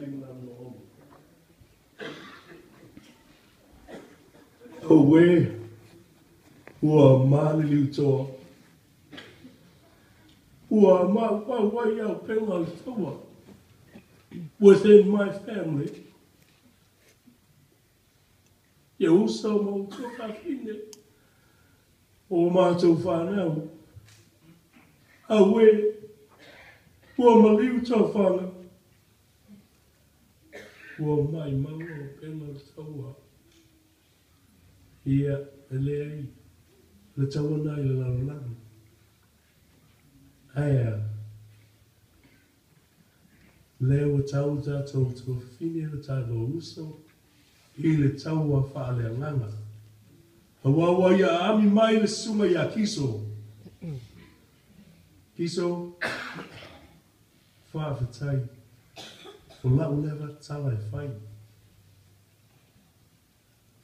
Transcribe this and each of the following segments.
Faafetai mo le avanoa Olo. Auē, ua maliliu toa, ua maumau ai auupega o le taua within my family. I ou uso ma ou tuafafine, o matou fanau. Auē, ua maliu taofaga, ua maimau auupega o le taua. Ia, e leai, o le taua lena i le lalolagi. Ae a? Lea ua tau le tatou tuafafine le tatou uso i le taua faaleagaga. Aua ua ia aami mai le susuga ia Kiso. Kiso, faafetai, o la'u lea tala e fai.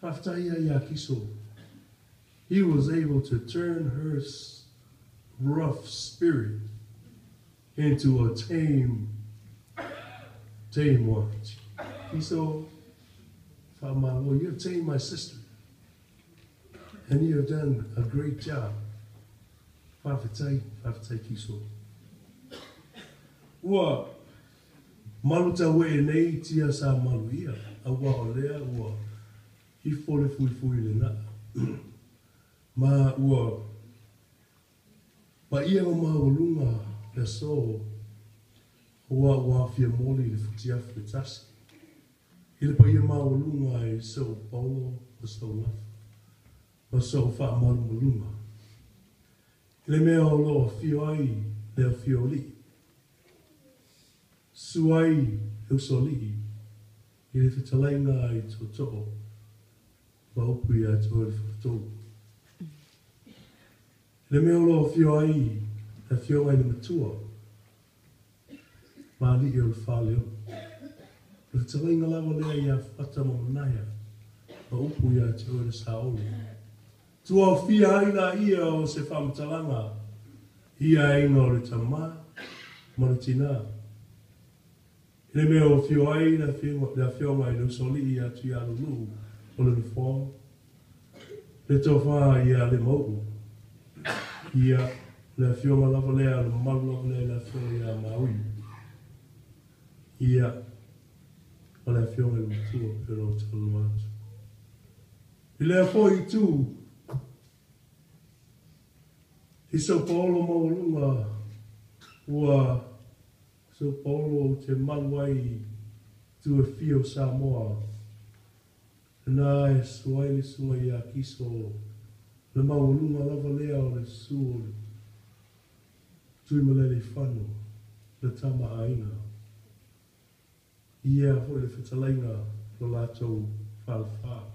Faafetai ia ia Kiso. He was able to turn her rough spirit into a tame, tame one. Kiso, faamalo, you have tamed my sister. And you have done a great job. Faafetai, faafetai Kiso. Ua malu tauee nei tia sa malu ia, aua o lea ua ifo le fuifui lena. Ma ua paia ma maualuga le aso, aua ua aofia moli i le futiafu e tasi. I le paia maualuga i sou paolo ma sou gafa, ma sou faamalumaluga. I le mea o lo o afio ai le afio o alii, susu ai le usoalii i le fetalaiga i tootoo ma upu ia te oe le faletolu. I le mea o lo o afio ai le afioga i le matua ma alii o le faleono. O le fetalaiga lava lea ia Fuata ma Manaia ma upu ia te oe le saole. Tuaofia ai laia o se faamatalaga i aiga o le tama ma le tinā. I le mea o afio ai le afioga i le usoalii ia Tuialulu'u o le Nofoa, le tofa ia Lemauu, ia le afioga lava lea, le mamalu lava lea i le afioga ia Maui, ia ma le afioga i le matua pei ona ou talanoa atu. I lea foi itu, i sou paolo maualuga ua sou paolo ou te malu ai i itu e fia o Samoa, lena e susu ai le susuga ia Kiso, le maualuga lava lea o le susu o le Tuimalealiifano, le tama a aiga. Ia foi le fetalaiga lo latou falefa.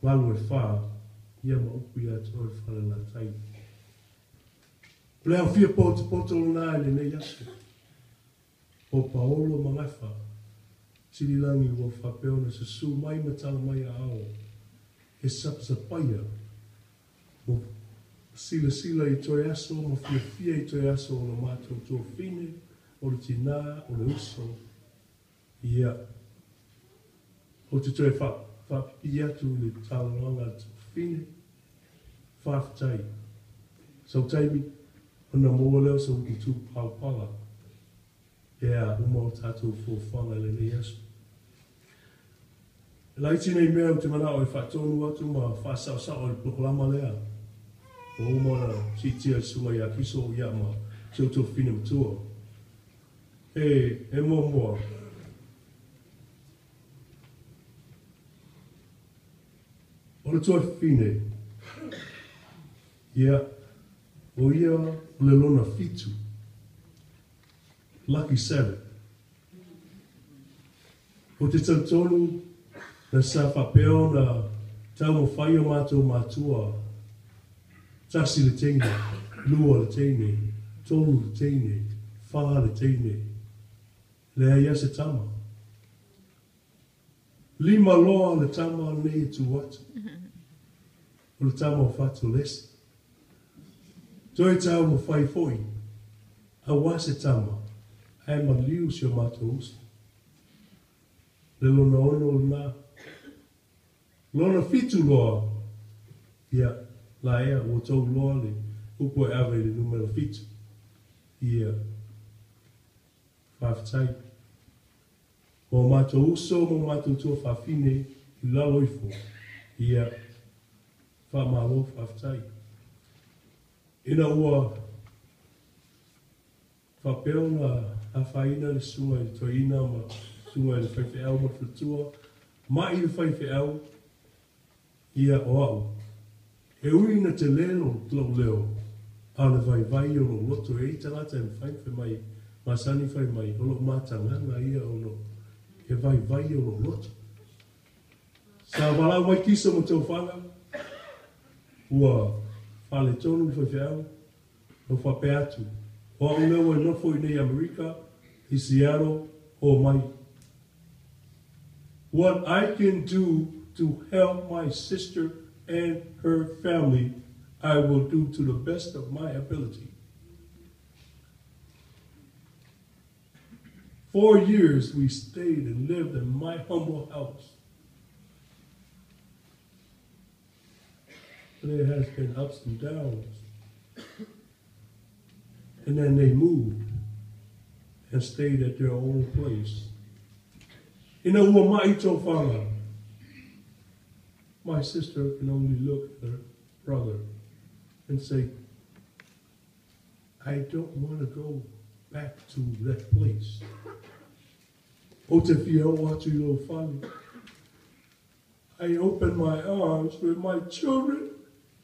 Malu e fa, ia ma upu ia te oe le Falelatai. O le aofia potopoto lena i lenei aso. O Paolo ma Gafa, Sililagi ua faapea ona susu mai ma tala mai aao e sapasapaia mo silasila i toe aso ma fiafia i toe aso o lo matou tuafine, o le tinā, o le uso, ia, ou te toe faapipii atu i le talanoaga a le tuafine, faafetai. Sau taimi ona maua lea o se upu tupalapala pe a uma o tatou fuafuaga i lenei aso. E laiti nei mea ou te manao e faatonu atu ma faasaosao i le polokalama lea ua uma ona siitia e le Susuga ia Kiso ia ma si ou tuafafine matua. E, e muamua, o le tuafafine, ia, o ia o le lona fitu, lucky seven. Ou te talitonu na sa faapea ona taumafai o matou matua, tasi le teine, lua le teine, tolu le teine, fa le teine, leai a se tama. Lima loa le tama lenei e tu atu, o le tama o Fatulesi. Toe taumafai foi, aua se tama, ae maliu si o matou uso. Le lona ono lena. Lona fitu loa, ia, laea, ua tou iloa le upu e ave i le numera fitu. Ia. Faafetai. Ma o matou uso ma o matou tuafafine i lalo ifo, ia, faamalo faafetai. Ina ua faapea ona afaina le susuga i le toeaina ma le susuga i le faifeau ma le faletua, mai le faifeau, ia, o au. E ui ina tele lou leo, a o le vaivai o lou loto, e i ai tagata e mafai ona fai mai, masani fai mai, o lou matagaga ia ona e vaivai o lou loto. Sa valaau mai Kiso ma Tofaga, ua faaletonu le faifeau, na ou faapea atu, o au lea ua nofo i inei i Amerika, i Seattle, oo mai. What I can do to help my sister and her family, I will do to the best of my ability. 4 years we stayed and lived in my humble house. There has been ups and downs. And then they moved and stayed at their own place. Ina ua maʻi Tofaga, my sister can only look at her brother and say, I don't want to go back to that place. Ou te fia oo atu i lou fale. I open my arms with my children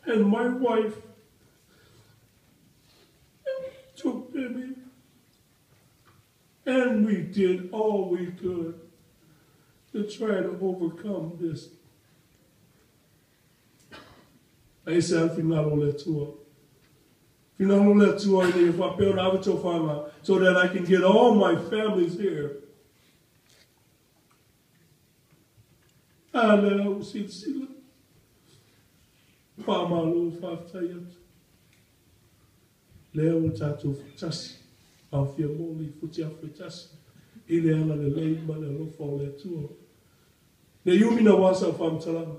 and my wife and we took them in and we did all we could to try to overcome this. A e se lava le finagalo o le Atua. Finagalo o le Atua ina ia faapea ona ave tofaga so that I can get all my families here. A lea ua silasila. Faamalo faafetai atu. Lea ua tatou faatasi, aofia mo le futiafu e tasi i le agalelei ma le alofa o le Atua. Ne i umi naua sau faamatalaga.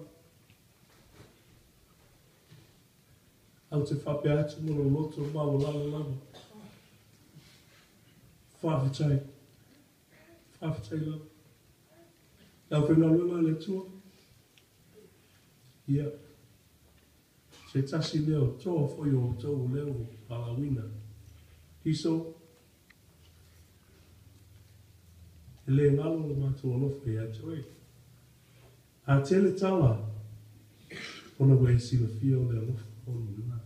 Ae ou te faapea atu ma lou loto maualalo lava. Faafetai. Faafetai lava. Le aufaigaluega a le Atua. Ia. Se tasi lea o toa foi o outou o lea ua valaauina. Kiso, e le galo lo matou alofa ia te oe. A tele tala, ona ua e silafia o le alofa o lena.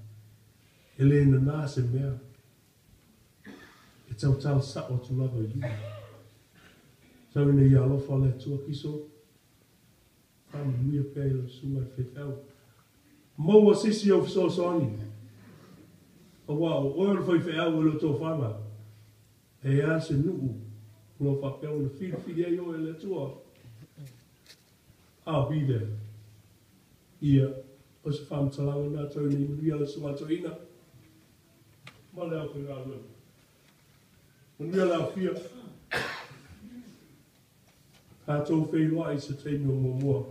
E le nanā se mea e tautala sa'o atu lava i luma. Tau ina ia alofa le Atua Kiso, faamanuia pea i lau susuga i le faifeau. Maua se isi ou fesoasoani, aua o oe o le faifeau e le o tofaga. E a se nuu o lo o faapea ona filifili ai oe e le Atua? I'll be there. Ia, o se faamatalaga lena tau ina ia manuia le Susuga Toeaina ma le aufaigaluega. Manuia le aofia. Tatou feiloai i se taimi o muamua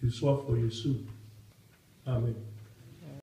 i le Suafa o Iesu. Amene.